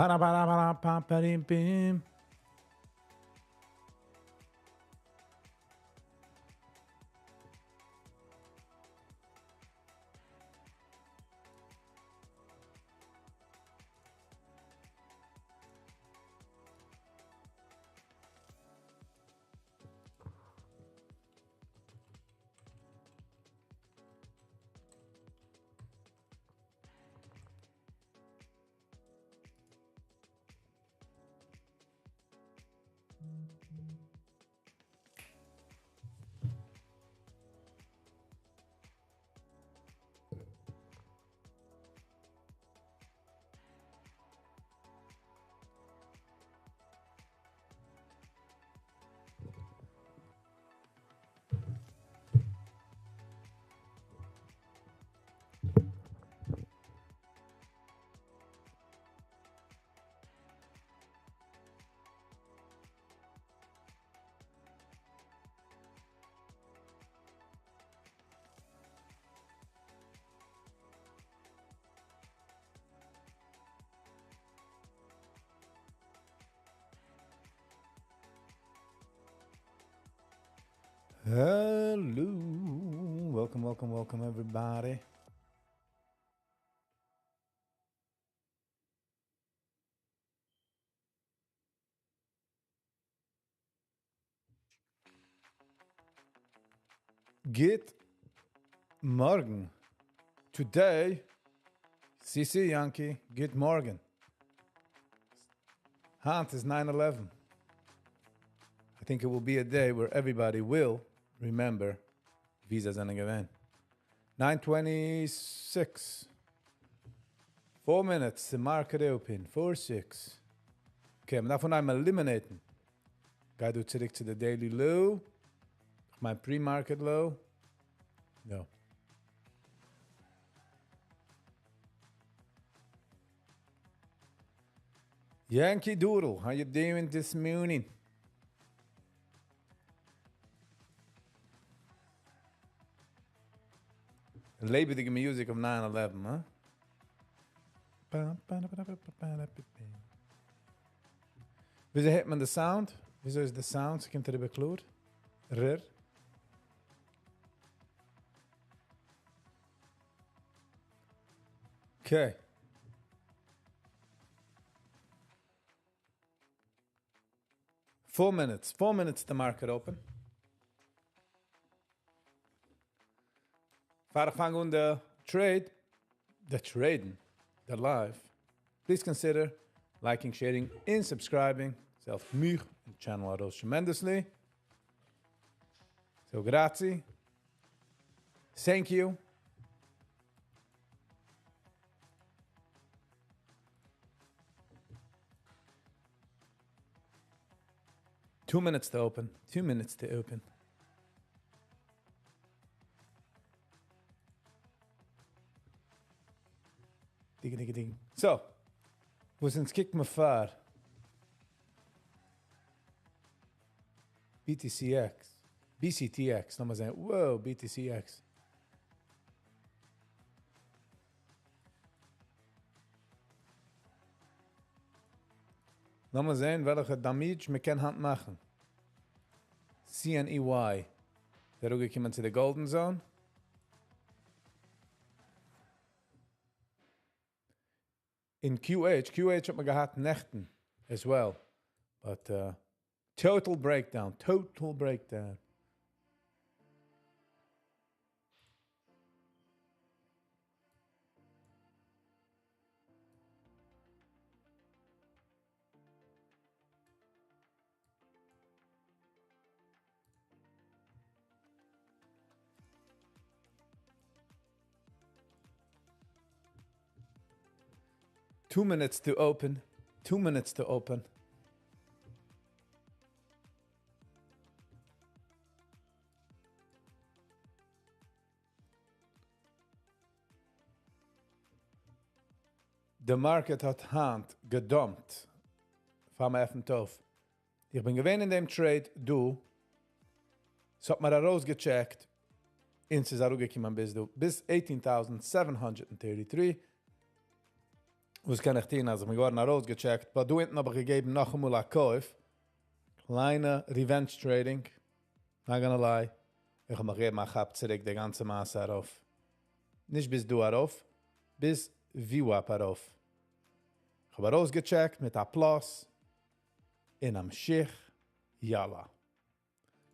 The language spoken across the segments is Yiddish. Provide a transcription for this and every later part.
פארא פארא פארא פא פארים פים. Hello, welcome, welcome, welcome everybody. גוט מארגן. Today, CC Yankee, גוט מארגן. היינט איז 9-11. I think it will be a day where everybody will remember ווי זיי זענען געווען. 9:26. 4 minutes, the market open. 4-6. Okay, מען דארף אנהייבן eliminate ן. גיי דא צוריק צו די daily low. איך מיין pre-market low. No. Yankee Doodle, how you doing this morning? לעבעדיגע music of 9-11, huh? וויאזוי הערט מען די sound? וויאזוי איז די sound? ס'קומט אריבער קלאר? רער? Okay. 4 minutes. 4 minutes to market open. פאר איך פאנג אן די trade, די trade ן, די live, please consider liking, sharing און subscribing. ס'העלפט מיך און channel ארויס tremendously. So grazie. Thank you. 2 minutes to open. 2 minutes to open. Ding, ding, ding. So, וואס אונז קוקט מען פאר? BTCX. BCTX. לאמיר זען. Wow, BTCX. לאמיר זען, וועלכע damage מען קען היינט מאכן. CNEY. דער אראפגעקומען צו די Golden Zone. אין QH, QH האט מען געהאט נעכטן as well. But total breakdown, total breakdown. 2 minutes to open. 2 minutes to open. The market האט היינט גע dump ט. פאר מען עפנט אויף. איך בין געווען אין דעם trade דא. ס'האט מיר ארויסגע check ט. און ס'איז אראפגעקומען ביז דא. ביז 18,733. וואס קען איך טון, אז איך בין געווארן ארויסגעטשעקט, but דא אונטן האב איך געגעבן נאכאמאל א קויף. קליינע revenge trading. Not gonna lie. איך האב מיך געגעבן א כאפ צוריק די גאנצע מעשה ארויף. נישט ביז דא ארויף, ביז VWAP ארויף. איך האב ארויסגעטשעקט מיט א plus. און המשך. יאללה.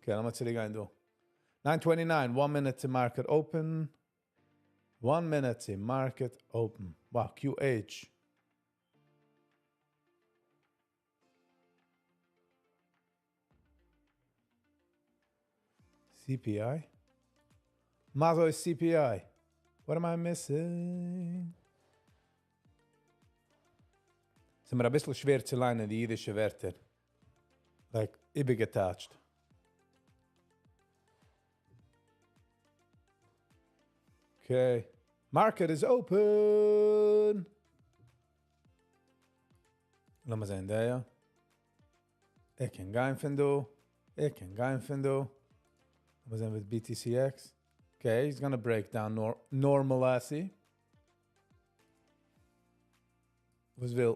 Okay, לאמיר צוריק גיין דא. 9:29, 1 minute to market open. 1 minute to market open. Wow, QH. CPI? Mazo is CPI. What am I missing? ס'איז מיר א ביסל שווער צו ליינען די אידישע ווערטער. Like, איבערגעטייטשט. Okay. Market is open. לאמיר זען, דא, יא. איך קען גיין פון דא. איך קען גיין פון דא. לאמיר זען מיט BTCX. Okay, he's gonna break down nor normalcy. וואס וויל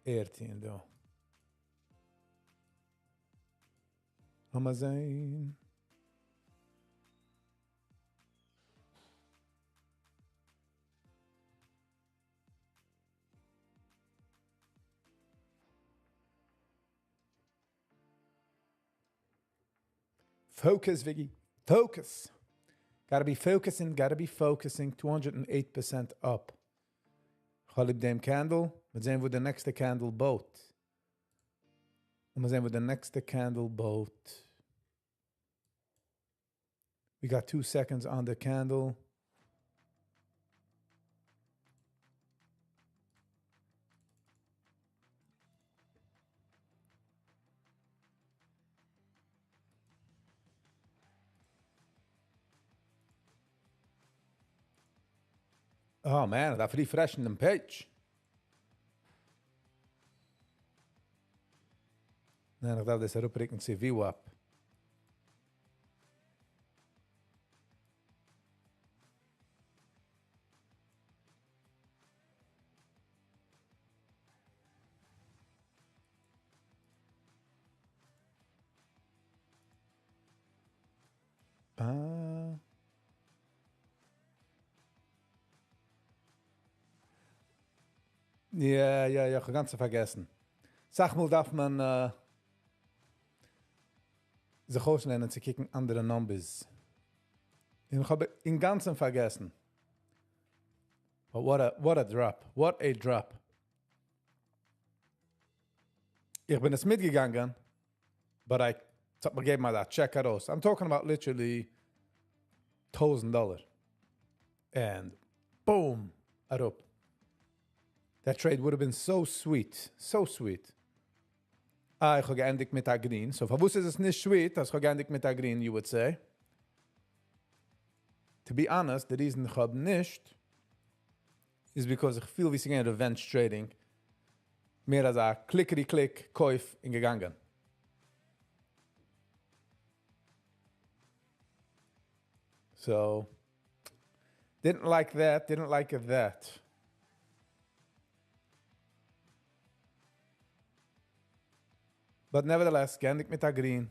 ער טון דא? לאמיר זען. Focus, Vicky. Focus. Gotta be focusing, gotta be focusing. 208% up. כ'האב ליב דעם candle. מיר זען, וואו די נעקסטע candle בויט. און מיר זען, וואו די נעקסטע candle בויט. We got 2 seconds on the candle. Oh man, איך דארף refreshen דעם page. ניין, איך דארף דאס אראפרוקן צו VWAP. Ah. יא, איך האב גאנץ פארגעסן. אסאך מאל דארף מען זיך אויסלערנען צו קוקן אנדערע numbers. און איך האב אינגאנצן פארגעסן. But what a drop. What a drop. איך בין עס מיטגעגאנגען, but I האט מיר געגעבן א check ארויס. I'm talking about literally 1000 dollar. And boom, אראפ. That trade would have been so sweet, so sweet. אה, איך האב געענדיגט מיט א green. So, פארוואס איז עס נישט sweet, אז איך האב געענדיגט מיט א green, you would say? To be honest, the reason איך האב נישט is because איך פיל ווי ס'איז געווען revenge trading. מער אזא clickety click קויף און געגאנגען. So, didn't like that, didn't like that. But nevertheless, געענדיגט מיט א green.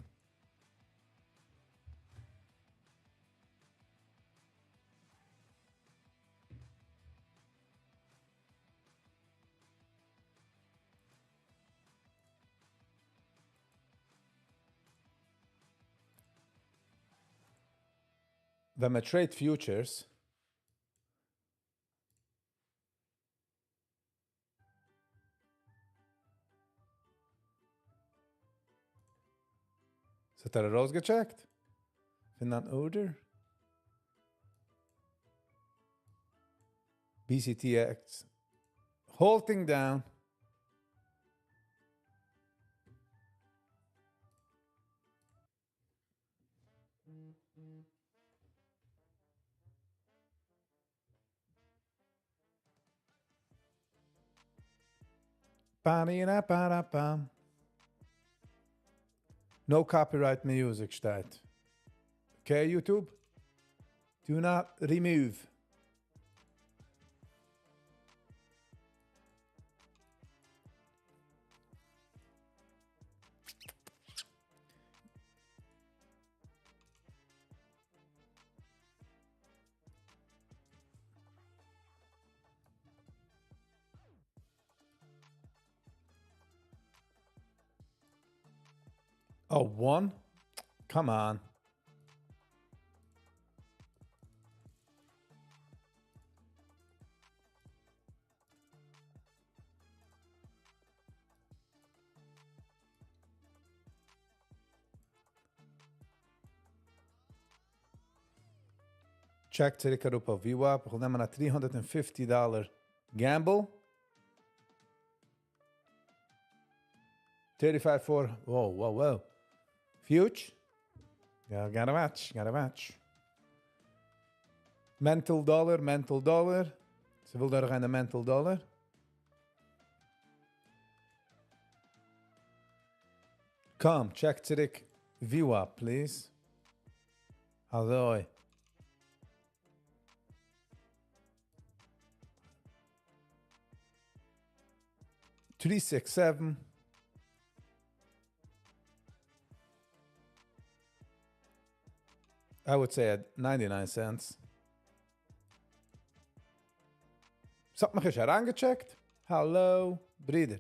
ווען מען trade futures, האט ער ארויסגעטשעקט? פון אן order? BCTX holding down. Ba-di-da-ba-da-bam. No copyright music שטייט. Okay, YouTube? Do not remove. Oh, one? Come on. Check צוריק אראפ אויף VWAP. איך וויל נעמען א 350 dollar gamble. 35 4. Whoa, whoa, whoa. Fuge. Yeah, gotta watch, gotta watch. Mental dollar, mental dollar. ס'וויל דורכגיין די mental dollar. קום, check צוריק VWAP, please. אזוי. 367. I would say at 99 cents. ס'האט מיך נישט אריינגעטשעקט? Hello, ברודער.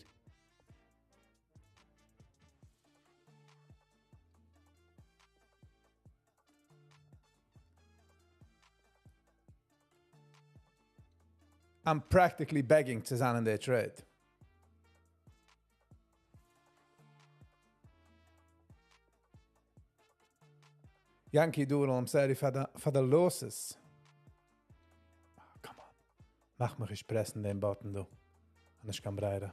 I'm practically begging צו זיין אין די trade. Yankee Doodle, I'm sorry for the losses. Oh, come on. מאך מיך נישט press ן דעם button, דו. נישט קיין ברירה.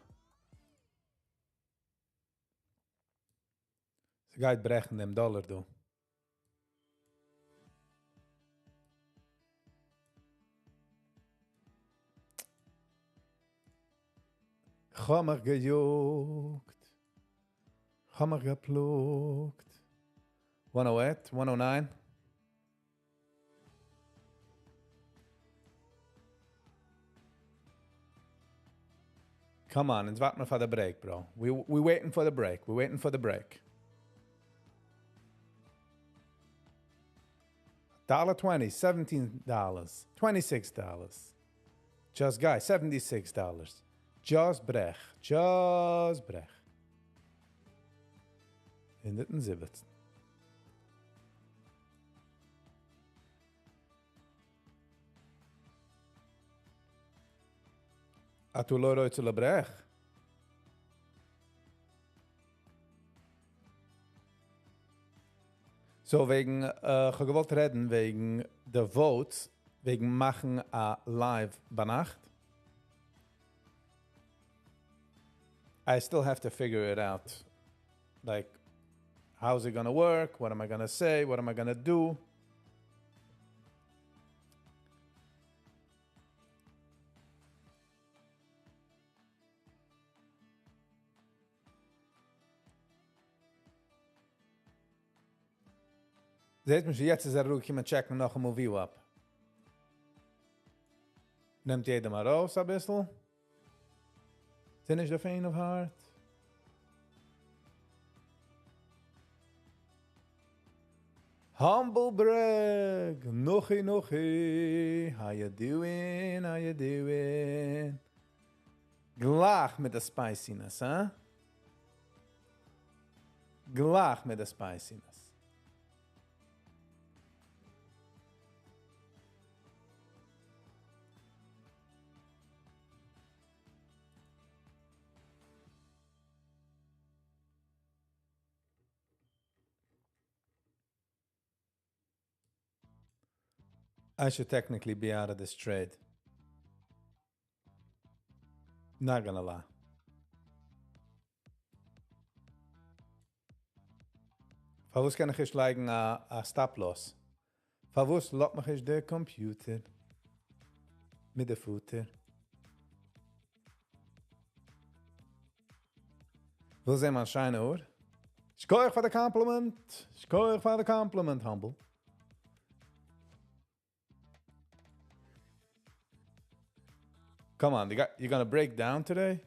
ס'גייט ברעכן דעם dollar, דו. כ'האב מיך געיאגט. כ'האב מיך געפלאגט. 108, 109. Come on, אונז ווארט מיר פאר the break, bro. We waiting for the break. We waiting for the break. Dollar 20, $17, $26. Just guy, $76. Just ברעך, just ברעך. 117. אתה לא רוצה לברעך? So וועגן, איך האב געוואלט רעדן וועגן the votes, וועגן מאכן א live ביינאכט. I still have to figure it out. Like, how's it gonna work? What am I gonna say? What am I gonna do? זעט מען שוין, יעצט איז ער אראפגעקומען check ן נאכאמאל VWAP. נעמט יעדער מאל ארויס א ביסל. ס'איז נישט the faint of heart. Humble brag, Nochi Nochi, how you doing, how you doing? גלייך מיט די spiciness, huh? גלייך מיט די spiciness. I should technically be out of this trade. Not gonna lie. פארוואס קען איך נישט לייגן א stop loss? פארוואס לאזט מיך נישט דער computer מיט די פוטער? וויל זען מיין שיינע אור? שכוח פאר די compliment. שכוח פאר די compliment, Humble. Come on, you gonna break down today?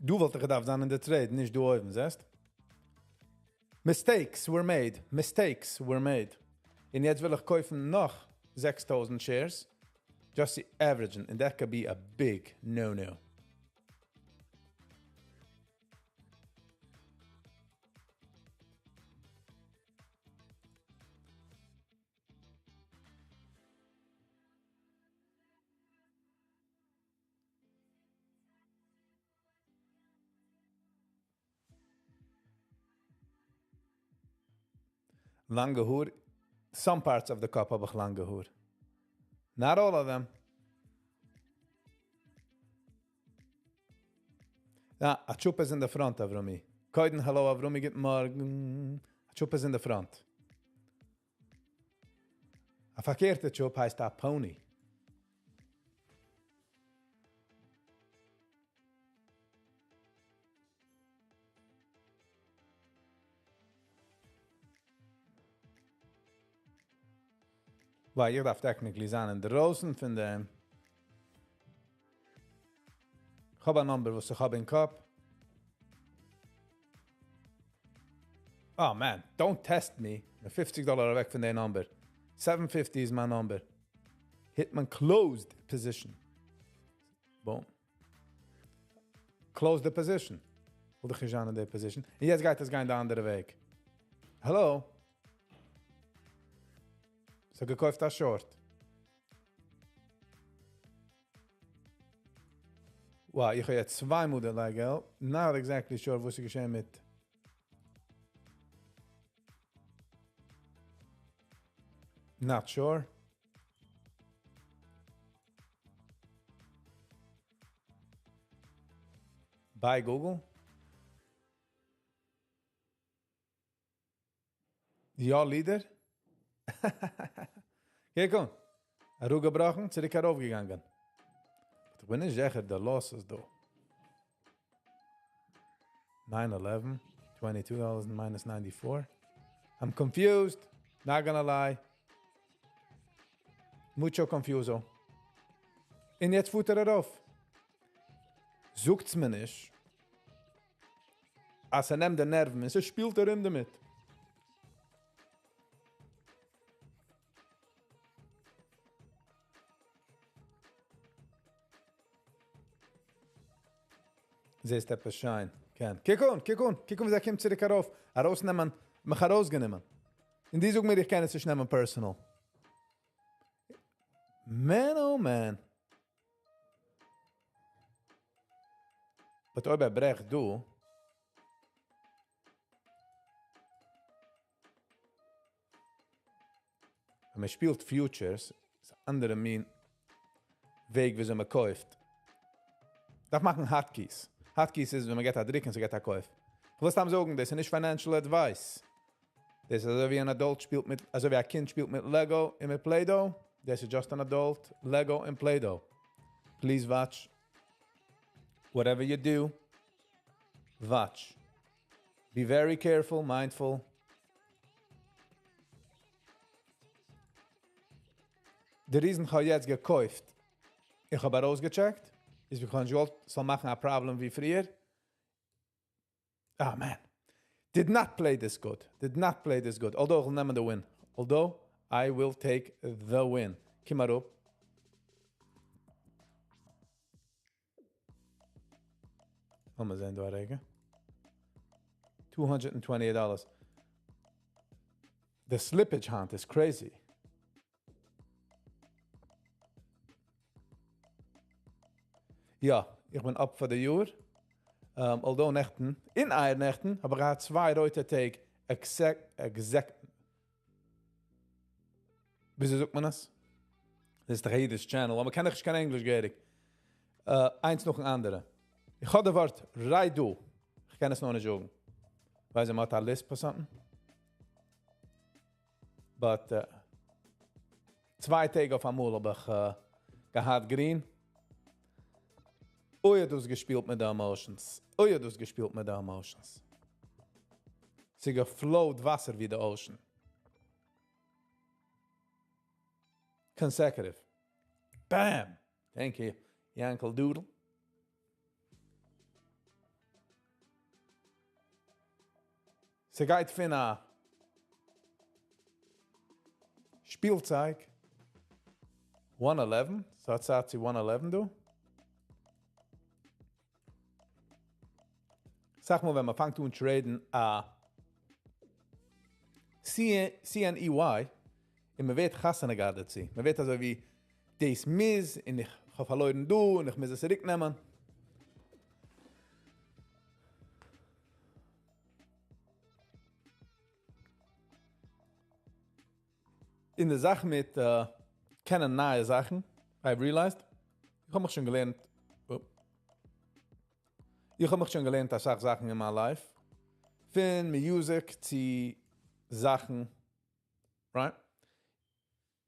דא וואלט איך געדארפט זיין אין די trade, נישט דא אויבן, זעסט? Mistakes were made. Mistakes were made. און יעצט וויל איך קויפן נאך 6,000 shares, just to average, and that could be a big no-no. לאנגע האר. Some parts of the קאפ האב איך לאנגע האר. Not all of them. יא, א טשופ איז אין די front, Avrumi. קודם, hello, Avrumi, גוט מארגן. א טשופ איז אין די front. א פארקערטע טשופ הייסט א pony. ווייל איך דארף technically זיין אינדרויסן פון דעם. איך האב א number, וואס איך האב אין קאפ. Oh man, don't test me. 50 דאלאר אוועק פון די number. 750 איז מיין number. Hit מען closed position. Boom. Close the position. וויל איך נישט זיין אין די position. און יעצט גייט עס גיין די אנדערע וועג. Hello? So געקויפט א short. Wow, איך האב יעצט צוויי מאל דערלייגט געלט. Not exactly sure וואס איז געשען מיט. Not sure. Buy Google. יא, leader. קוק אן. אראפגעבראכן, צוריק ארויפגעגאנגען. איך בין נישט זיכער, די loss איז דא. 9-11, $22 minus 94. I'm confused, not gonna lie. Mucho confuso. און יעצט פארט ער ארויף. זאגטס מיר נישט, אז ער נעמט די נערוון, ער שפילט ארום דערמיט. זעסט עפעס שיין. קען. קוק אן, קוק אן, קוק אן, ווי ער קומט צוריק ארויף. ארויסנעמען, מיך ארויסגענומען. און די זאגן מיר, איך קען עס נישט נעמען personal. Man, oh man. But אויב ער ברעכט דא, ווען מען שפילט futures, איז אן אנדערע מין וועג, וויאזוי מען קויפט. דארף מאכן hotkeys. Hotkeys איז, ווען מען געט א דריק און ס'געט א קויף. איך וויל סתם זאגן, דאס איז נישט financial advice. דאס איז אזוי ווי אן adult שפילט מיט, אזוי ווי א קינד שפילט מיט Lego און מיט Play-Doh. דאס איז just an adult, Lego און Play-Doh. Please watch. Whatever you do, watch. Be very careful, mindful. The reason איך האב יעצט געקויפט, איך האב ארויסגעטשעקט, איז because איך וואלט זאל מאכן א problem ווי פריער. Ah man. Did not play this good. Did not play this good. Although איך נעם the win. Although I will take the win. קום אראפ. לאמיר זען דא א רגע. $228. The slippage היינט is crazy. יא, איך בין up פאר די יאר. Although נעכטן, אין אייערנעכטן, האב איך געהאט צוויי רויטע טעג. Exact, exact. וויאזוי זאגט מען דאס? דאס איז דער אידיש channel, אבער קען איך נישט קיין ענגליש געהעריג. איינס נאכן אנדערע. איך האב דאס ווארט right דא. איך קען עס נאך נישט זאגן. ווייל מען האט א lisp or something. But צוויי טעג אויף אמאל האב איך געהאט green. אוי, האט דאס געשפילט מיט די emotions. אוי, האט דאס געשפילט מיט די emotions. ס'איז געflowed וואסער ווי די ocean. Consecutive. Bam! Thank you, Yankel Doodle. ס'גייט פון א שפילצייג one eleven, ס'האט צייט צו one eleven דא. סאך מאל ווען מ'פאנגט אן trade ן א CNEY און מ'ווערט חתונה געהאט דערצו, מ'ווערט אזוי ווי דאס מוז און איך האב פארלוירן דא און איך מוז עס צוריק נעמען. און די זאך מיט קענען נייע זאכן, I realized, איך האב מיך שוין געלערנט, איך האב מיך שוין געלערנט אסאך זאכן אין מיין life, פון music צו זאכן, right?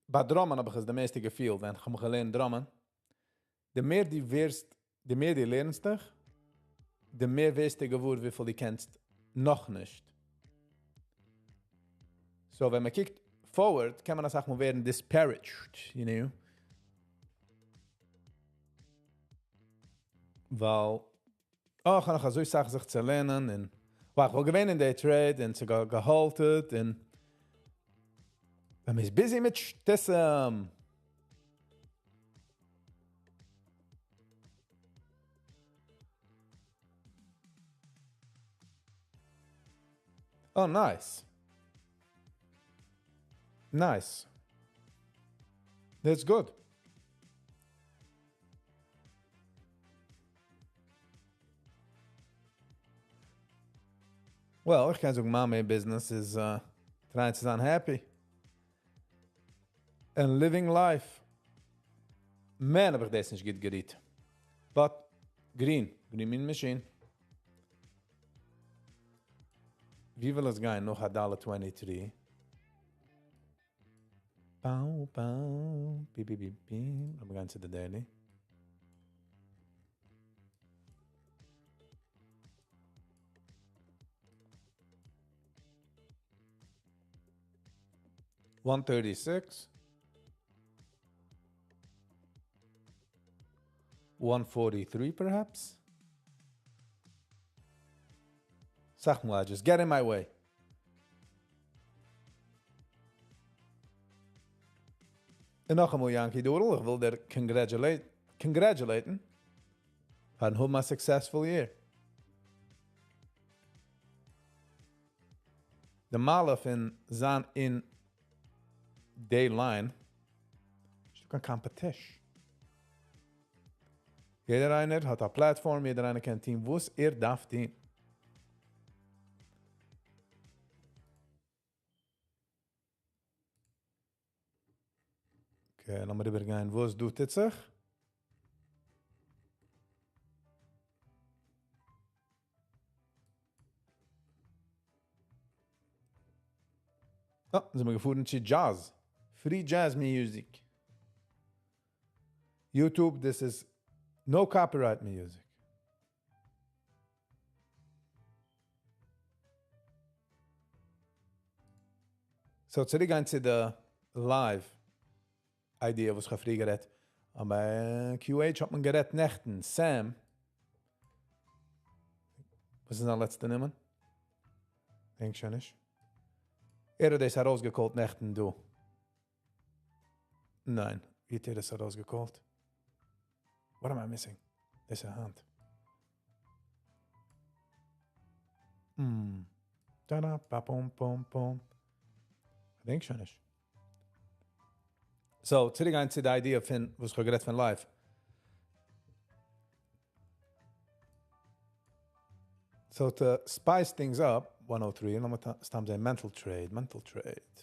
ביי drum ען האב איך עס די מערסטע געפילט ווען איך האב מיך געלערנט drum ען, די מער דו ווערסט, די מער דו לערנסט דיך, די מער ווערסטו געוואר וויפיל דו קענסט נאכנישט. So ווען מען קוקט forward קען מען אסאך מאל ווערן discouraged, you know. ווייל אה, איך האב נאך אזוי סאך זיך צו לערנען און ווייל איך וואלט געווען אין די trade און ס'גע געהאלטעט און ווען מ'איז busy מיט שטותים. אה nice. Nice. That's good. Well, איך קען זאגן מיין main business איז try ען צו זיין happy and living life. Man האב איך דאס נישט גוט געריט. But green, green mean machine. ווי וויל עס גיין נאך א דאלער twenty three? באו באו בי בי בי בי, לאמיר גיין צו די daily. One thirty six. One forty three perhaps? סאך מאל I just get in my way. און נאכאמאל Yankee Doodle, איך וויל דיר congratulate ן פארן האבן א successful year. די מעלה פון זיין אין די line, נישטא קיין competition. יעדער איינער האט א platform, יעדער איינער קען טון וואס ער דארף טון. Okay, לאמיר איבערגיין וואס דא טוט זיך. אה, זעמיר געפארן צו jazz. Free jazz music. YouTube, this is no copyright music. So צוריק גיין צו די live idea וואס איך האב פריער גערעדט. אבער QH האט מען גערעדט נעכטן. Sam, וואס איז זיין לעצטע נאמען? דענק שוין נישט. ער האט דאס ארויסגע call ט נעכטן דא. ניין, ווי האט ער דאס ארויסגע call ט? What am I missing? דאס איז היינט. טאנא פא פום פום פום. כ'דענק שוין נישט. So, צוריק גיין צו די idea פון וואס איך האב גערעדט פון live. So to spice things up, 103, לאמיר סתם זען mental trade, mental trade.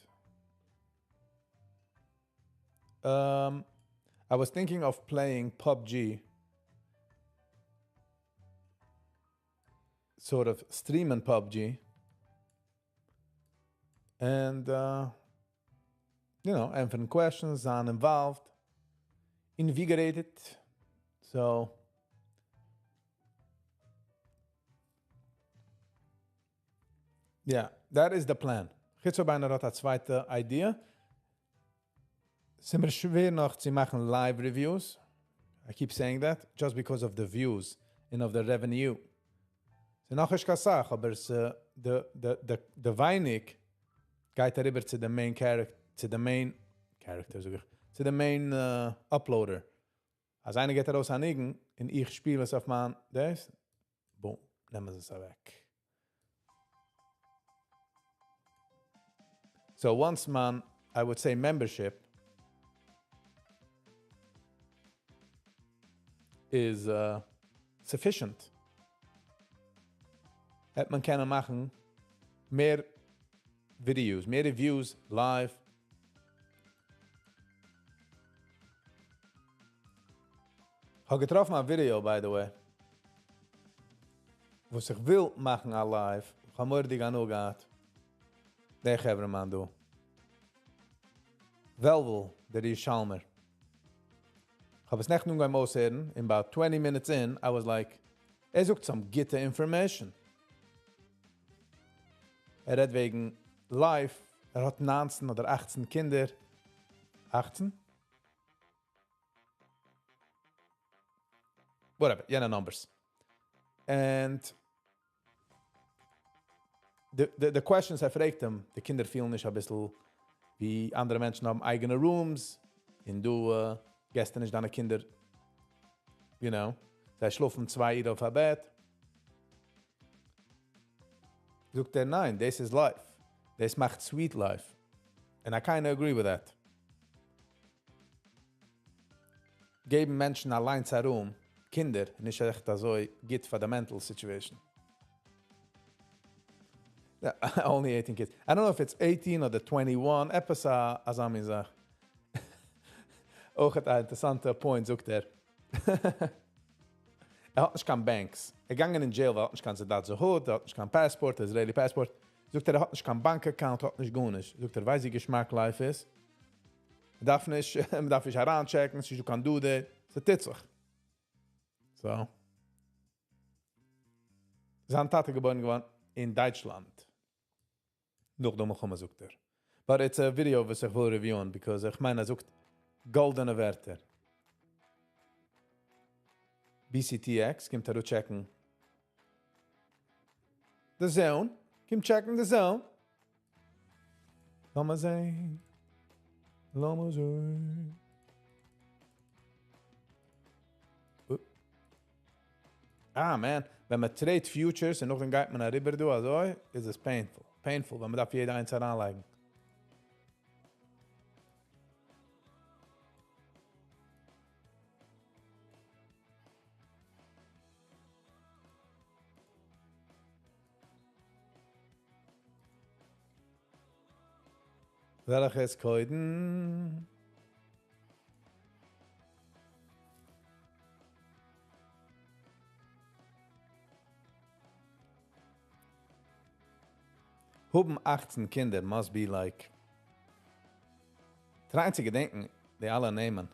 I was thinking of playing PUBG, sort of streaming PUBG, and ענטפערן questions, זיין involved, invigorated, so yeah, that is the plan. חוץ אויב איינער האט א צווייטע idea. ס'איז מיר שווער נאך צו מאכן live reviews. I keep saying that just because of the views and of the revenue. ס'איז נאכנישט קיין סאך, אבער ס' די די די די ווייניג גייט אריבער צו די main character, צו די main character זאג איך, צו די main uploader. אז איינער געבט ארויס א ניגון און איך שפיל עס אויף מיין דאס, boom, נעמען זיי עס אוועק. So once מיין, I would say membership איז sufficient, וועט מען קענען מאכן מער videos, מער reviews, live. כ'האב געטראפן א video, by the way, וואס איך וויל מאכן א live. איך האב מורא'דיג הנאה געהאט. דער חברה מאן דא. וועלוול, דער ירושלמער. איך האב עס נעכטן אנגעהויבן אויסהערן, in about 20 minutes in, I was like, ער זאגט some גוטע information. ער רעדט וועגן life, ער האט 19 אדער 18 קינדער. 18? Whatever, יענע numbers. And the questions ער פרעגט אים, די קינדער פילן נישט א ביסל ווי אנדערע מענטשן האבן אייגענע rooms, און דו געבסט נישט דיינע קינדער, זיי שלאפן צוויי אויף א בעט. זאגט ער, ניין, this is life. דאס מאכט sweet life. And I kind of agree with that. געבן מענטשן אליין א room, קינדער, נישט עכט אזוי גוט פאר the mental situation. Yeah, only 18 kids. I don't know if it's 18 אדער 21, עפעס אזא מין זאך. אויך אן אינטערעסאנטע point, זאגט ער. ער האט נישט קיין banks. ער געגאנגען אין jail, ווייל ער האט נישט קיין תעודת זהות, ער האט נישט קיין passport, Israeli passport. זאגט ער, ער האט נישט קיין bank account, האט נישט גארנישט. זאגט ער, ווייסט ווי געשמאק life איז? מען דארף נישט, מען דארף נישט אריינטשעקן, ס'איז נישטא קיין due date. ס'טוט זיך. So. זיין טאטע געבוירן געווארן אין דייטשלאנד. נאך דער מלחמה, זאגט ער. But it's a video וואס איך וויל review ען, because איך מיין, ער זאגט גאלדענע ווערטער. BCTX קומט ער טשעקן the zone. קומט טשעקן the zone. לאמיר זען. לאמיר זען. Ah, man. ווען מען trade futures און נאכדעם גייט מען אריבער דא, אזוי, איז עס painful. Painful, ווייל מען דארף יעדע איינס אריינלייגן. וועלכע איז קודם? האבן 18 קינדער must be like try צו געדענקען די אלע נעמען.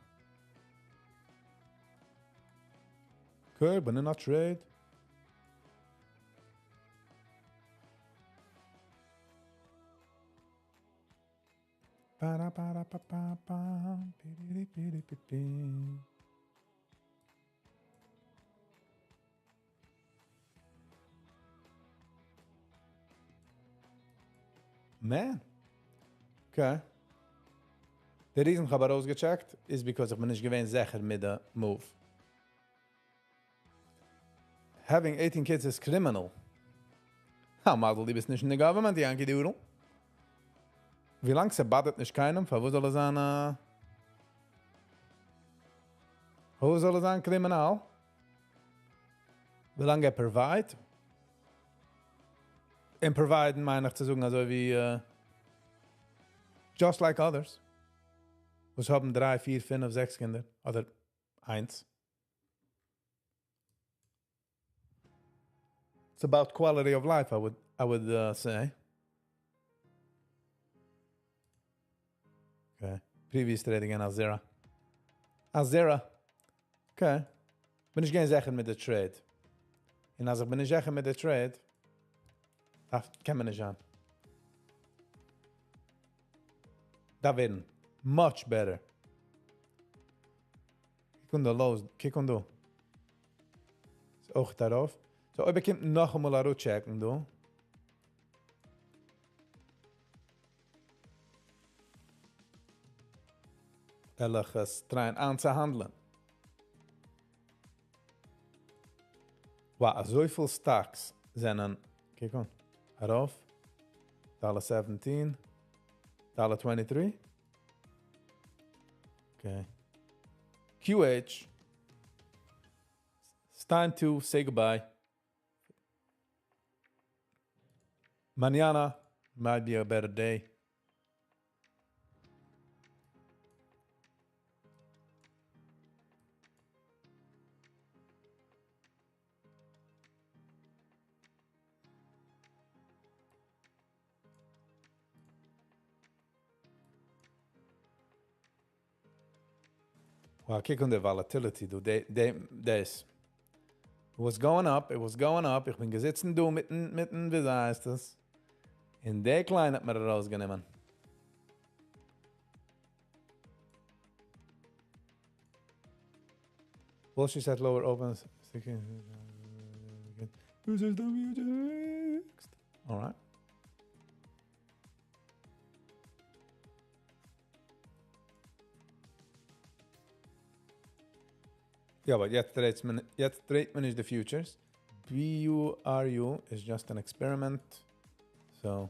Okay, בין אין א trade. Ba ba ba ba ba pi pi pi. Man. Okay. The reason איך האב ארויסגעטשעקט איז because איך בין נישט געווען זיכער מיט די move. Having 18 kids is criminal. א מזל, דו ביסט נישט אין די government, Yankee Doodle. ווי לאנג ס'bother ט נישט קיינעם, פארוואס זאל עס זיין, פארוואס זאל עס זיין criminal? ווי לאנג ער provide? און provide מיין איך צו זאגן, אזוי ווי, just like others. וואס האבן דריי, פיר, פינף, זעקס קינדער. אדער איינס. It's about quality of life, I would say. Okay. Previous trade again, a zero. A zero. Okay. בין איך געווען זיכער מיט די trade. און אז איך בין נישט זיכער מיט די trade, דארף, קען מען נישט זיין. דא ווערן much better. קוק אן די lows, קוק אן דא. איז אויך דערויף. So, אויב ער קומט נאכאמאל אראפטשעקן דא. וועל איך עס טרייען איינצוהאנדלען. Wow, אזויפיל stocks זענען, קוק אן, ארויף, dollar 17, dollar 23. Okay. QH. It's time to say goodbye. Mañana might be a better day. Well, קוק אן די volatility, דו, דאס. It was going up, it was going up. איך בין געזעצן דא מיטן, מיטן, ווי הייסט עס? און דער קליינער האט מיר ארויסגענומען. Wall Street set lower opens. This is the music. All right. יא, אבער יעצט יעצט trade מען נישט די futures. BURU is just an experiment. So,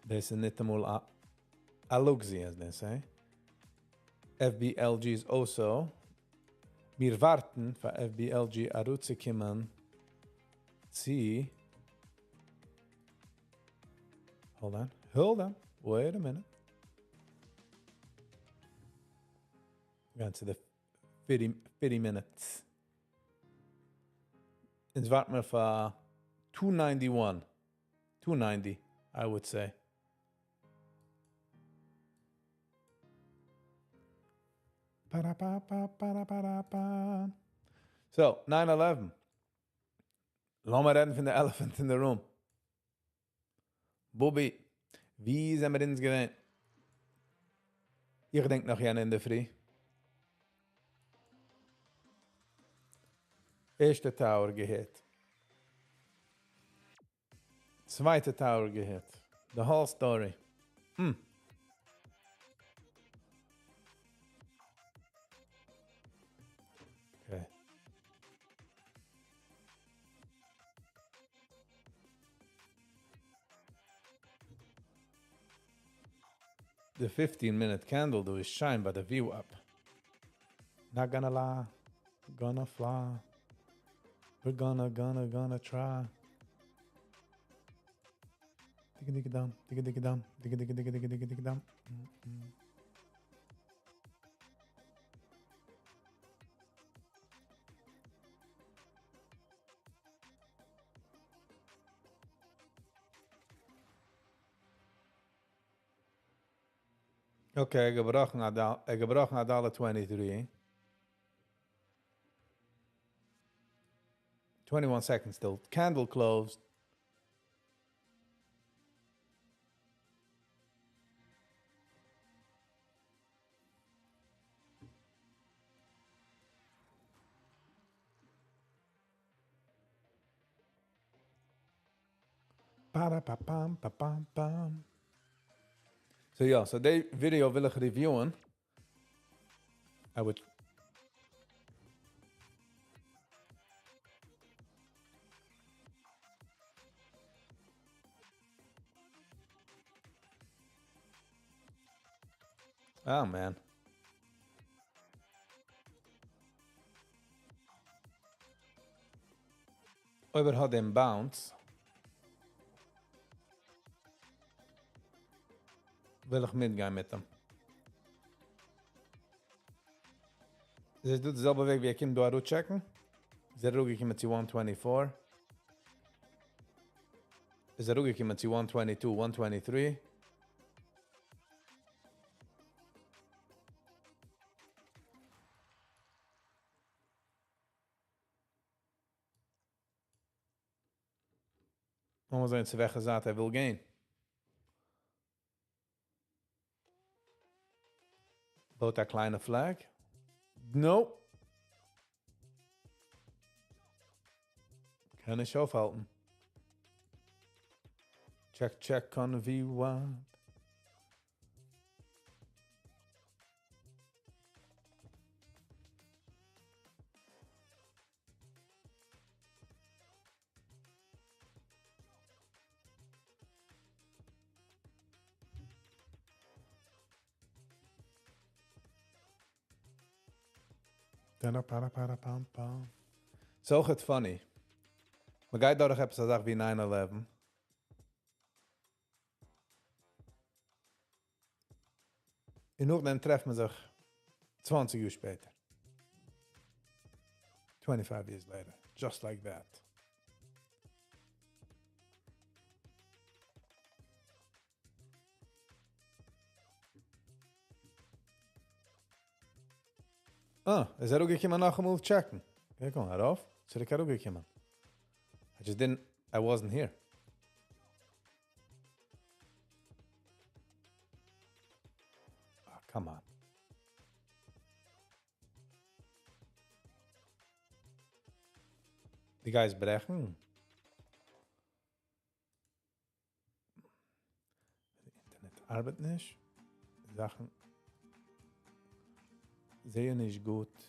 דאס איז ניטאמאל א look-see, as they say. FBLG is also. מיר ווארטן פאר FBLG אראפצוקומען צו. Hold on, hold on, wait a minute. We're going to the 50, 50 minutes. אונז ווארטן מיר פאר 291. 290, I would say. Ba-da-ba-ba-ba-da-ba-da-ba. So, 9-11. לאמיר רעדן פון די elephant in the room. Bobby, ווי זענען מיר אונז געווען? איך געדענק נאך יענע אינדערפרי. ערשטע tower געהit. צווייטע tower געהit. The whole story. Okay. The 15-minute candle though is shine by the VWAP. Not gonna lie, gonna fly. We're gonna, gonna, gonna try. Digga digga dum, digga digga dum, digga digga digga digga digga digga dum. Okay, געבראכן א dollar 23. 21 seconds still. Candle closed. Ba-da-ba-bam, ba-bam, bam. So yeah, so די video וויל איך reviewen. I would. Oh man. אויב ער האט דעם bounce, וויל איך מיטגיין מיט אים. איז דאס די זעלבע וועג ווי ער קומט דא אראפטשעקן? איז ער אראפגעקומען צו 124? איז ער אראפגעקומען צו 122, 123? לאמיר זען, צו וועלכע זייט ער וויל גיין. בויט א קליינע flag? No. קען נישט אויפהאלטן. Check check on VWAP. ס'איז אויכעט funny. מ'גייט דורך עפעס א זאך ווי 9/11. און נאכדעם טרעפט מען זיך 20 יאר שפעטער. 25 years later. Just like that. אה, איז אראפגעקומען נאכאמאל check ן. קוק אן, ארויף, צוריק אראפגעקומען. I just didn't, I wasn't here. Ah, come on. די גייסט ברעכן? די אינטערנעט ארבעט נישט. די זאכן זעען נישט גוט.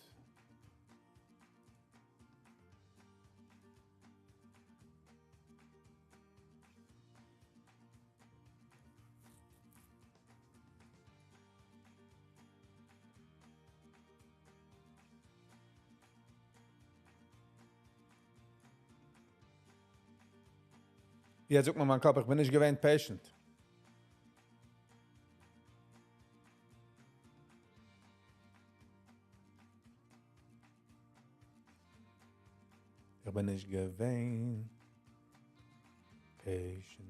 יעצט זאגט מיר מיין קאפ, איך בין נישט געווען patient. איך בין נישט געווען patient.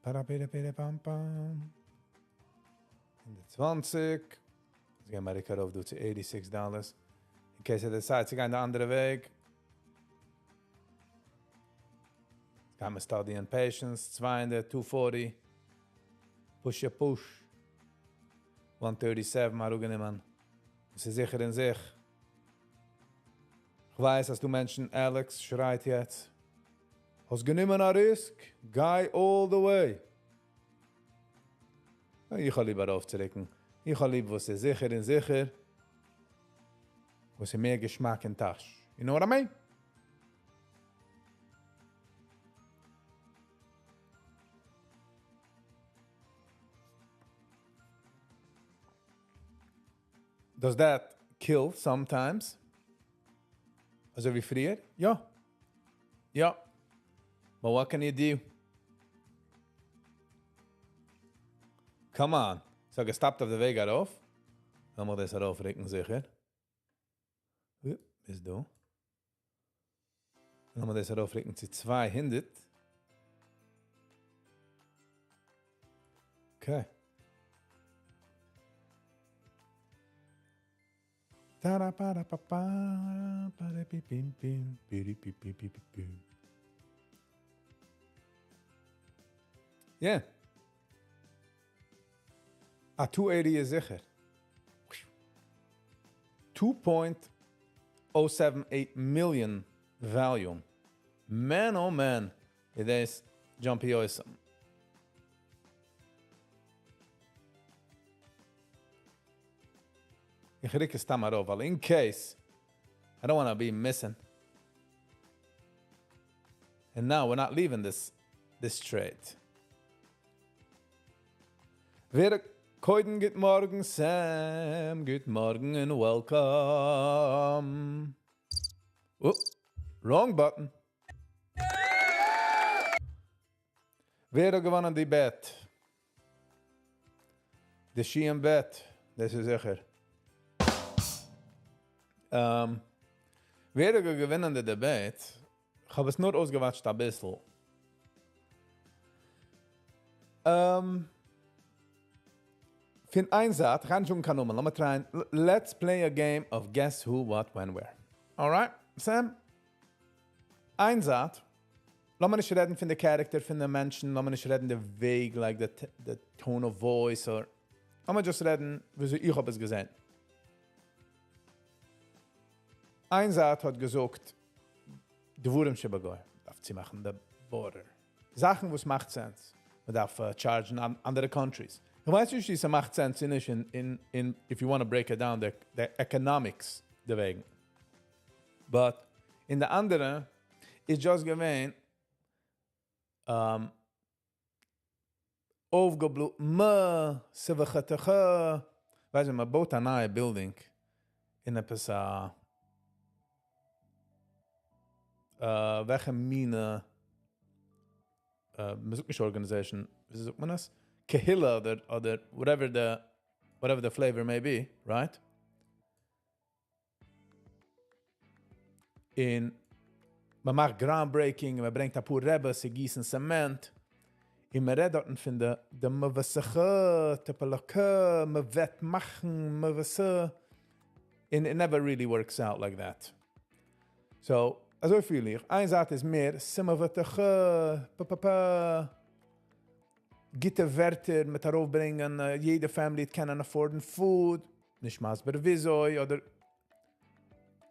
פאראפירעפירעפאמפאם. אין די 20. יעצט גייען מיר ארויף דא צו 86 dollars. In case ער decide צו גיין די אנדערע וועג. גייען מיר study ען patience. 200, 240. Push a push. 137 אראפגענומען. עס איז זיכער אין זיך. איך ווייס, אז דו מענטשן, Alex שרייט יעצט. האסט גענומען א risk, גיי all the way. איך האב ליב ארויפצוריקן. איך האב ליב, וואס איז זיכער און זיכער. וואס איז מער געשמאק אין טאש. You know what I mean? Does that kill sometimes? אזוי ווי פריער? יא. יא. But what can you do? Come on. So גע stop ט אויף די וועג ארויף. לאמיר דאס ארויפריקן זיכער. איז דא. לאמיר דאס ארויפריקן צו 200. Okay. Ta pa pa pa pa pi pim pim pi pi pi pi pi pi. Yeah. א 280 איז זיכער. 2.078 million volume. Man, oh man, איז דאס jumpy awesome. איך ריק עס סתם ארויף, ווייל in case I don't want to be missing. And now we're not leaving this trade. ווער קודם גוט מארגן, Sam. גוט מארגן and welcome. Oh, wrong button. ווער האט געוואונען די bet? די Shein bet. דאס איז זיכער. ווער האט געוואונען די debate? איך האב עס נאר אויסגע watch ט א ביסל. פון איין זייט, איך גיי נישט זאגן קיין נאמען, לאמיר try ען. Let's play a game of guess who, what, when, where. Alright, Sam? איין זייט, לאמיר נישט רעדן פון די character פון די מענטשן, לאמיר נישט רעדן די וועג, like the tone of voice or. לאמיר just רעדן וויאזוי איך האב עס געזען. איין זייט האט געזאגט דברים שבגוי, מ'דארף צומאכן די border, זאכן וואס מאכט sense, מ'דארף charge ן אנדערע countries, איך ווייס נישט צו ס'מאכט sense צו נישט אין if you want to break it down די economics דערוועגן, but אין די אנדערע איז just געווען אויפגעבלא מ ס'וועכעטעכע, ווייסט ווען מען בויט א נייע building אין עפעס א וועלכע מינע, מען זאגט נישט organization, וויאזוי זאגט מען עס? קהילה אדער אדער whatever the whatever the flavor may be, right? און מען מאכט ground breaking און מען ברענגט אפאר רעבעס צו גיסן cement, און מען רעדט דארטן פון די די מבשכ תפלק מען וועט מאכן מבש און it never really works out like that. So אזוי פיל איך, איין זייט איז מער סמבטיך פ פ פ גוטע ווערטער מיט ארויפברענגען יעדע family וועט קענען afford ן food, נישט מסביר וויאזוי אדער.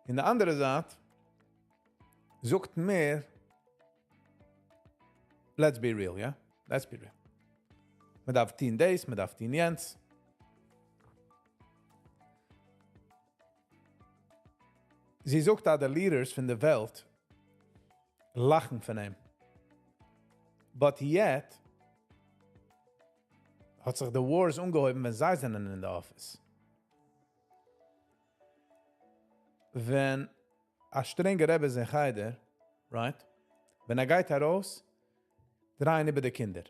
און די אנדערע זייט זאגט מער let's be real, יא? Let's be real. מען דארף טון דאס, מען דארף טון יענץ. זי זאגט אז די leaders פון די וועלט לאכן פון אים. But yet האט זיך די wars אנגעהויבן ווען זיי זענען אין די אפיס. ווען א שטרענגע רבי איז אין חדר, right? ווען ער גייט ארויס, דרייען איבער די קינדער.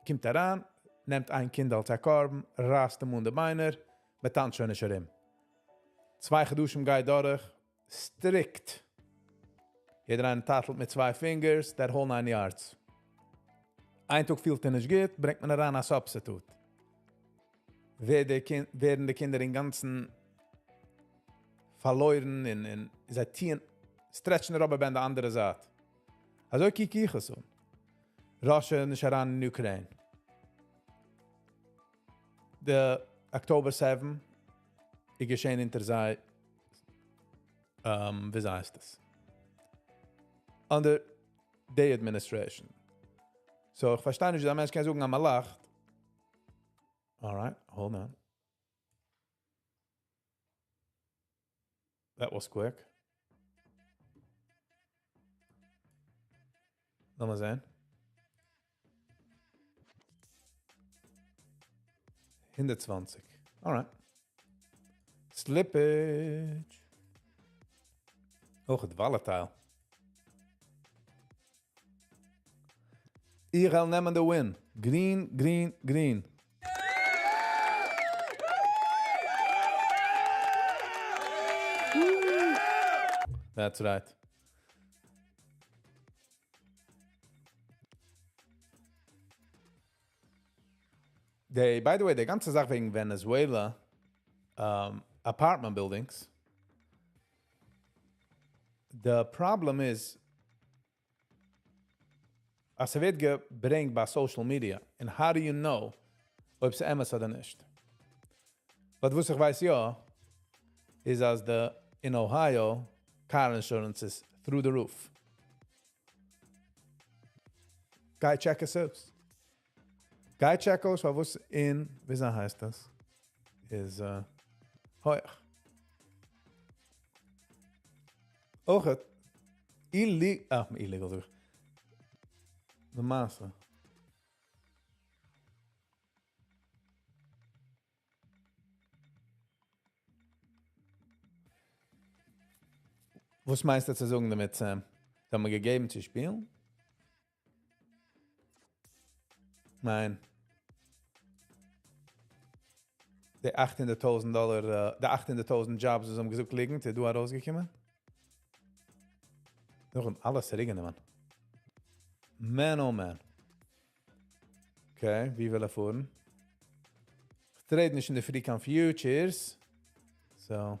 קומט אריין, נעמט איין קינד אלס א קרבן, רייסט אים אן די ביינער, מען טאנצט שוין נישט ארום. 2 חדשים גייט דורך, strict. יעדער איינער טייטלט מיט צוויי fingers, that whole nine yards. איין טאג פילט ער נישט גוט, ברענגט מען אריין א substitute. ווערן די קינדער אינגאנצן פארלוירן און זיי טוען stretch ן rubber band די אנדערע זייט. אזוי קוק איך עס אן. Russia נישט אריין אין Ukraine. די October 7 איז געשען אונטער זיי, ווי הייסט עס? Under the administration. So איך פארשטיי נישט ווי א מענטש קען זאגן אז מען לאכט. Alright, hold on. That was quick. לאמיר זען. 120. Alright. Slippage. אויך volatile. איך וועל נעמען the win. Green, green, green. That's right. די, by the way, די גאנצע זאך וועגן Venezuela, apartment buildings, the problem is, אז ס'ווערט געברענגט ביי social media, and how do you know, אויב ס'איז אמת אדער נישט? But וואס איך ווייס יא, איז אז די, in Ohio, car insurance is through the roof. גיי check עס אויס. גיי check אויס, וואס אין, ווי הייסט דאס? איז הויך. אויך, illegal, זאג איך. למעשה. וואס מיינסטו צו זאגן דערמיט, Sam? זיי האבן מיר געגעבן צו שפילן? ניין. די 800.000 דאלאר, די 800.000 jobs, וואס האבן געזאגט ליגנט, איז דא ארויסגעקומען? נאך אלעס צוריקגענומען. Man, oh man. Okay, ווי וויל ער פארן? איך trade נישט אין די פרי קיין futures. So.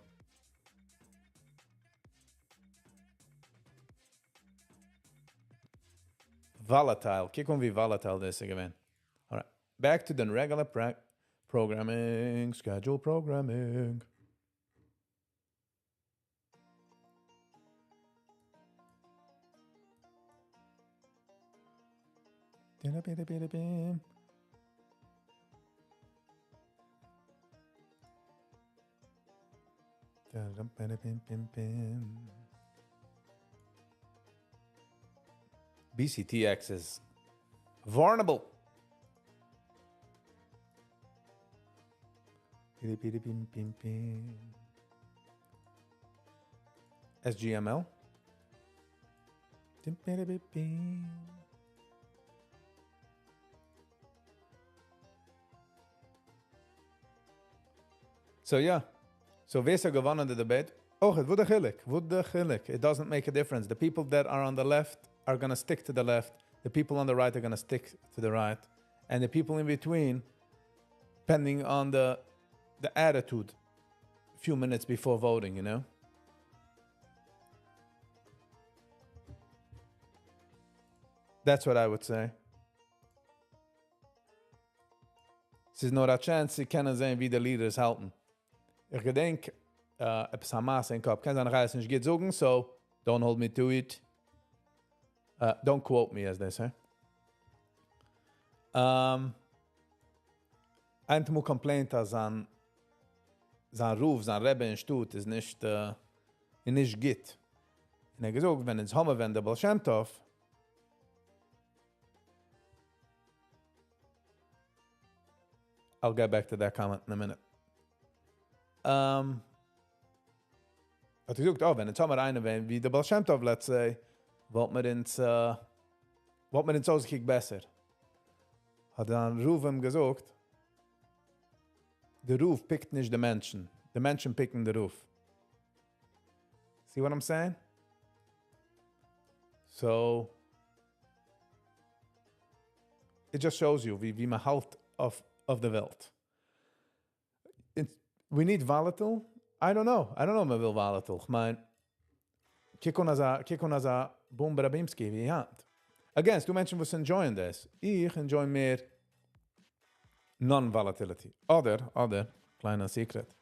Volatile. קוק אן ווי volatile דאס איז געווען. Alright. Back to the regular Programming, schedule programming. BCTX is vulnerable. SGML. So yeah. So ווער ס'האט געוואונען the debate? אויך, וואו דער חילוק? וואו דער חילוק? It doesn't make a difference. The people that are on the left are gonna stick to the left. The people on the right are gonna stick to the right. And the people in between, depending on the attitude a few minutes before voting, you know? That's what I would say. ס'איז נאר א chance צו קענען זען ווי די leaders האלטן. איך געדענק, עפעס א מעשה אין קאפ. קען זיין, איך גיי עס נישט גוט זאגן, so don't hold me to it. Don't quote me, as they say. איינער האט complained אז זיין רב, זיין רבי אין שטאט איז נישט גוט. און ער האט געזאגט, ווען אונז האבן ווען דער בעל שם טוב, I'll get back to that comment in a minute. האט געזאגט, oh, ווען אונז האבן איינער ווען ווי דער בעל שם טוב, let's say, וואלט מיר אונז אויסגעקוקט בעסער. האט דער רב אים געזאגט, דער רב pickt נישט די מענטשן. די מענטשן pickן דער רב. See what I'm saying? So, it just shows you ווי מען האלט אויף די וועלט. We need volatile? I don't know. I don't know מען וויל volatile. איך מיין, קוק אן אזא boom ברבימסקי ווי היינט. Again, דו מענטשן וואס enjoying this. איך enjoy מער non-volatility. אדער, קליינע secret.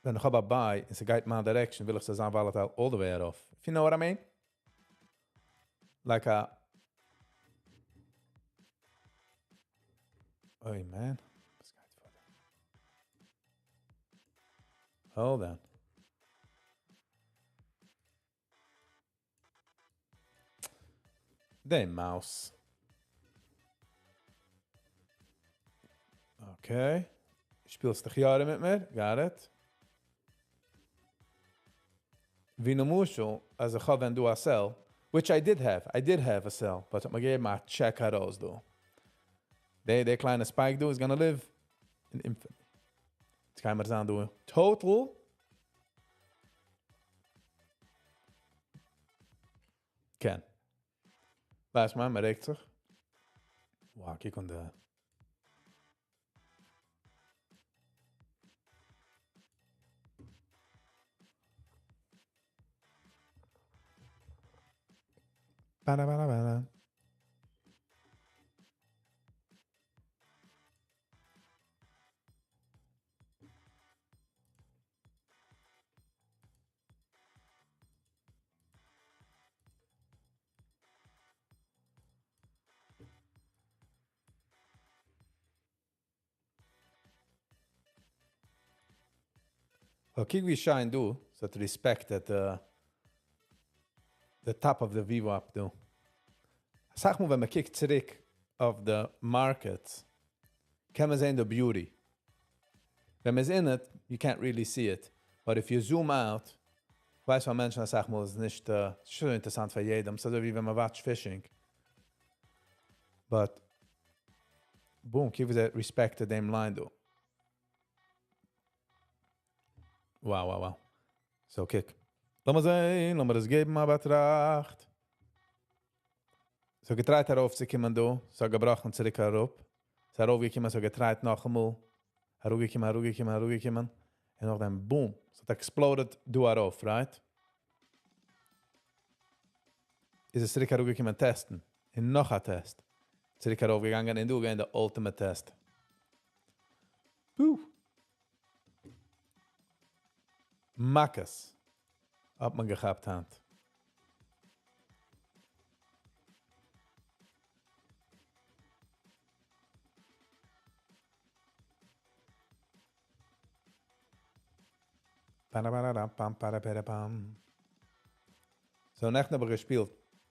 ווען איך האב א buy און ס'גייט מיין direction, וויל איך ס'זאל זיין volatile all the way ארויף. If you know what I mean? Like a... Oy, man. וואס גייט פאר? Hold on. The mouse. Okay. שפילסט דיך יארע מיט מיר? Got it. ווי למשל, אז איך האב ווען דא א sell, which I did have. I did have a sell, but האט מיר געגעבן א check ארויס דא. דער קליינע spike דא is gonna live in infamy. יעצט קען מען זען דא. Total קען. ווייסט מען, מען רעגט זיך. Wow, קוק אן די Bada, bada, bada. קוק ווי שיין דא, ס'האט respected the top of the VWAP דא. זאג מאל, ווען מען קוקט צוריק אויף the markets, קען מען זען the beauty. ווען מען איז in it, you can't really see it. But if you zoom out, ווייסט מען מענטשן, זאג מאל, איז נישט שוין אינטערעסאנט פאר יעדעם, ס'איז אזוי ווי ווען מען watch fishing. But, boom, קוק ווי זיי respected דעם line דא. Wow. So, קוק. לאמיר זען, לאמיר דאס געבן א באטראכט. So, getryt ארויפצוקומען דא. So, געבראכן צוריק אראפ. So, ארויפגעקומען, so getryt נאכאמאל. ארויפגעקומען, ארויפגעקומען, ארויפגעקומען. און נאכדעם, boom. ס'האט exploded דא ארויף, right? איז עס צוריק ארויפגעקומען testen. און נאך א test. צוריק ארויפגעגאנגען און דא געווען the ultimate test. פו! מכות האט מען געכאפט היינט. So נעכטן האב איך געשפילט.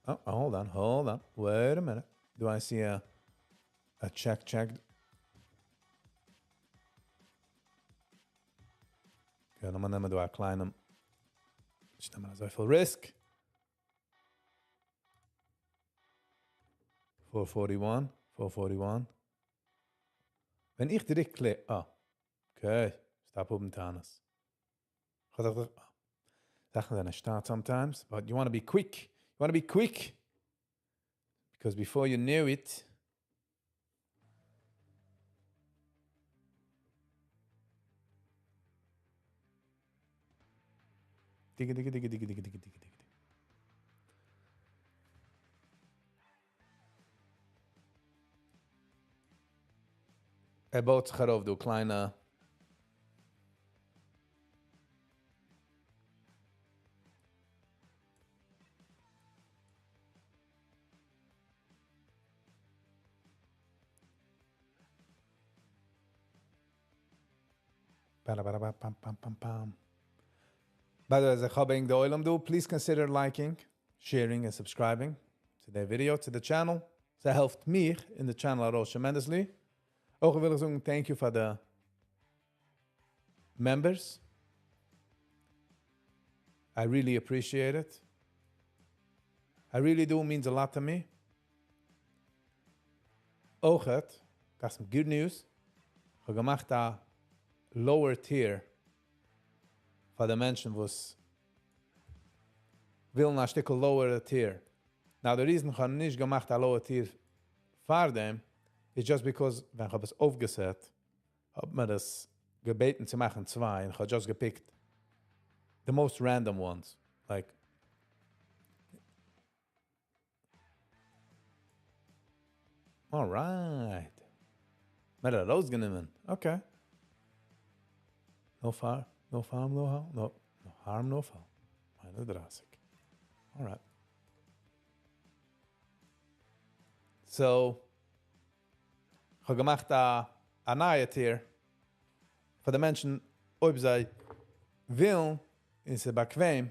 Oh, hold on, hold on. Wait a minute. Do I see a check check? Okay, לאמיר נעמען דא א קליינעם. נישט נעמען אזוי פיל risk. 441, 441. ווען איך דריק click, ah, okay, stop האבן טענות. איך האב געדאכט, זאכן זענען שטאט sometimes, but you want to be quick. You want to be quick. Because before you knew it, דיגע, דיגע, דיגע, דיגע, דיגע, דיגע, דיגע, דיגע. ער בויט זיך ארויף, דו קליינע. Ba-da-ba-da-ba-pam, pam, pam, pam. By the way, איך האב די עולם דא, please consider liking, sharing and subscribing to the video, to the channel. ס'העלפט מיר אין the channel ארויס tremendously. אויך וויל איך זאגן thank you for the members. I really appreciate it. I really do. It means a lot to me. אויך, got some good news. איך האב געמאכט א lower tier פאר די מענטשן, וואס ווילן א שטיקל lower tier. Now, the reason איך האב נישט געמאכט א lower tier פאר דעם is just because ווען איך האב עס אויפגעסעט, האט מען דאס געבעטן צו מאכן צוויי, און איך האב just געפיקט the most random ones. Like, alright. מען האט ארויסגענומען. Okay. No far, no farm, no harm, no, no harm, no foul. 31. Alright. So, איך האב געמאכט א נייע tier פאר די מענטשן, אויב זיי ווילן, און ס'איז באקוועם,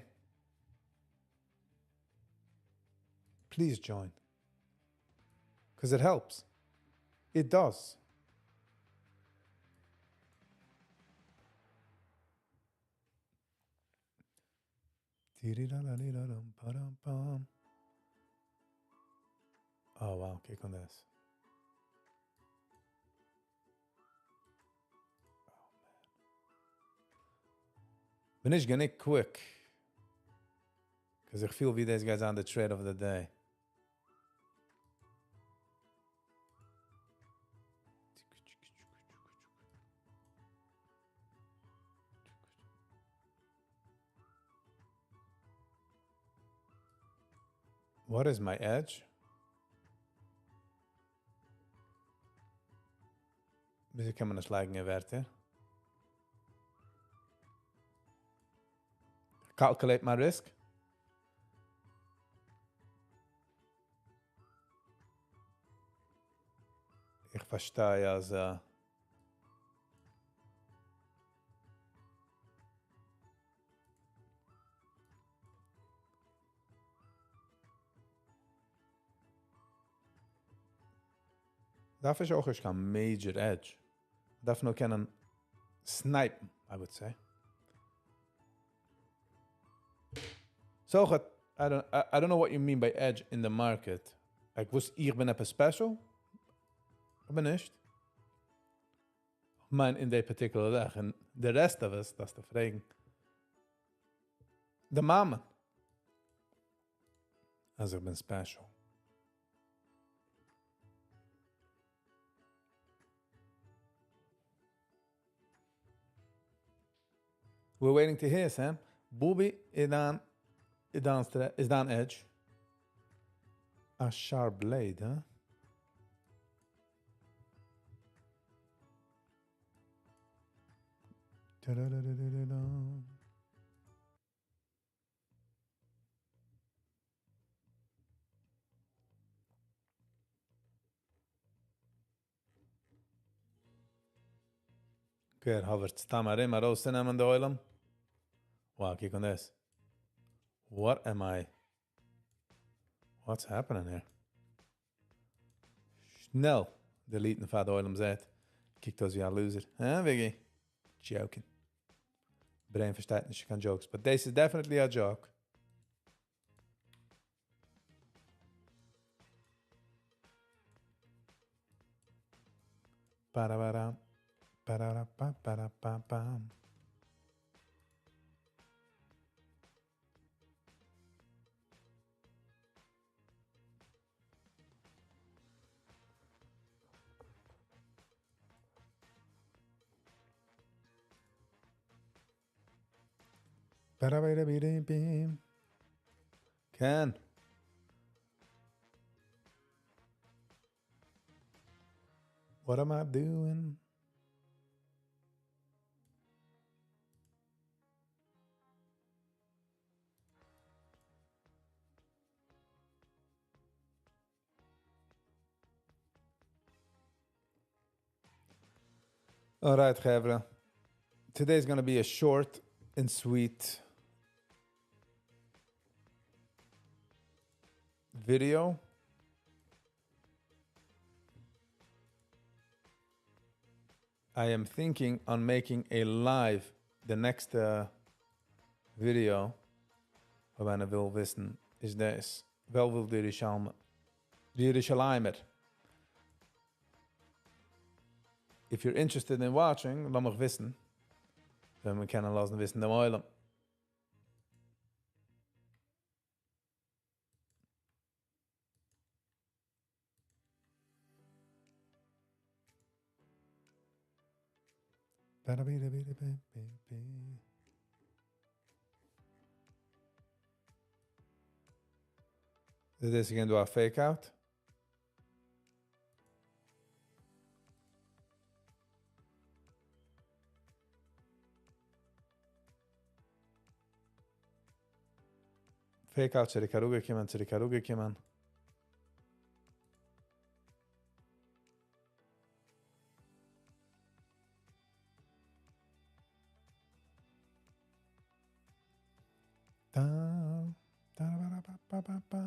please join. Because it helps. It does. Tiri-ra-ra-ri-ra-rum, Oh wow, קוק אן דאס. Oh man. בין איך גענוג quick. Because איך פיל ווי this guy's on the trade of the day. What is my edge? וויאזוי קען מען דאס לייגן אין ווערטער? Calculate my risk. איך פארשטיי, אז דארף איך אויך נישט קיין major edge. דארף נאר קענען snipen, I would say. So, I don't know what you mean by edge in the market. Like, וואס, איך בין עפעס special? איך בין נישט. איך מיין, אין די particular זאך. And the rest of us, דארפסטו פרעגן די מאמע אז איך בין special. We're waiting to hear, Sam. Bobby איז דיין, איז דיין, איז דיין edge. A sharp blade, huh? Ta-da-da-da-da-da. Okay, ער hover ט סתם ארום, ארויסנעמען די עולם. Wow, קוק אן דאס. What am I? What's happening here? שנעל delete ן פאר די עולם זעט. קוקט אויס ווי א loser. Huh, Viggy? Joking. Brain פארשטייט נישט קיין jokes, but this is definitely a joke. Ba-da-ba-da. Ba-da-da-ba-ba-da-ba-bam. Ba-da-ba-da-ba-da-bim. Ken. What am I doing? All right, חברה. Today is going to be a short and sweet video. I am thinking on making a live the next video. אויב איינער וויל וויסן, איז דאס וועלוול די ירושלמער. די ירושלימער. If you're interested in watching, לאז מיך וויסן. ווען מיר קענען לאזן וויסן דעם עולם. Ba-da-ba-da-ba-da-ba-ba-ba. Is this again do a fake out? Fake out צוריק אראפגעקומען, צוריק אראפגעקומען. Da, da, ba, da, ba, ba, ba, ba.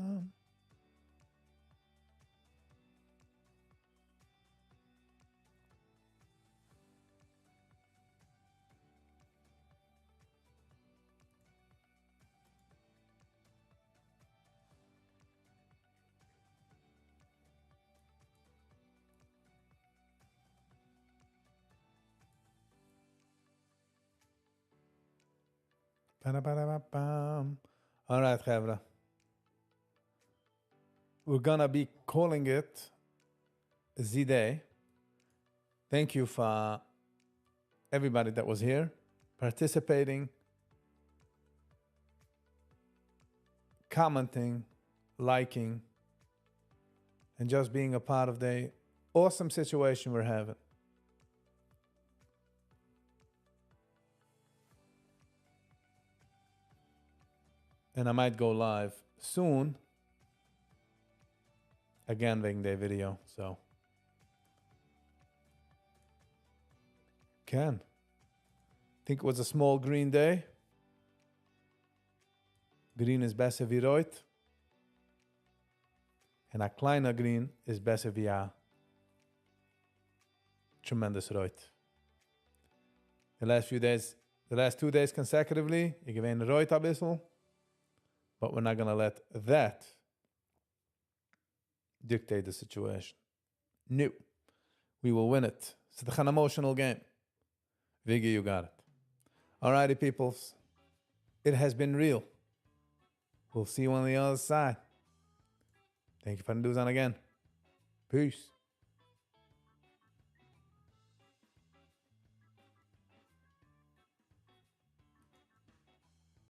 Ba-da-ba-da-ba-bam. All right, חברה. We're gonna be calling it the day. Thank you for everybody that was here, participating, commenting, liking, and just being a part of the awesome situation we're having. And I might go live soon. Again, וועגן the video, so. Can. Think it was a small green day. גרין איז בעסער ווי רויט. און א קליינער גרין איז בעסער ווי א tremendous רויט. The last few days, the last 2 days consecutively, איז געווען רויט א ביסל. But we're not gonna let that dictate the situation. No. We will win it. It's an emotional game. Viggy, you got it. Alrighty, peoples. It has been real. We'll see you on the other side. Thank you for doing again. Peace.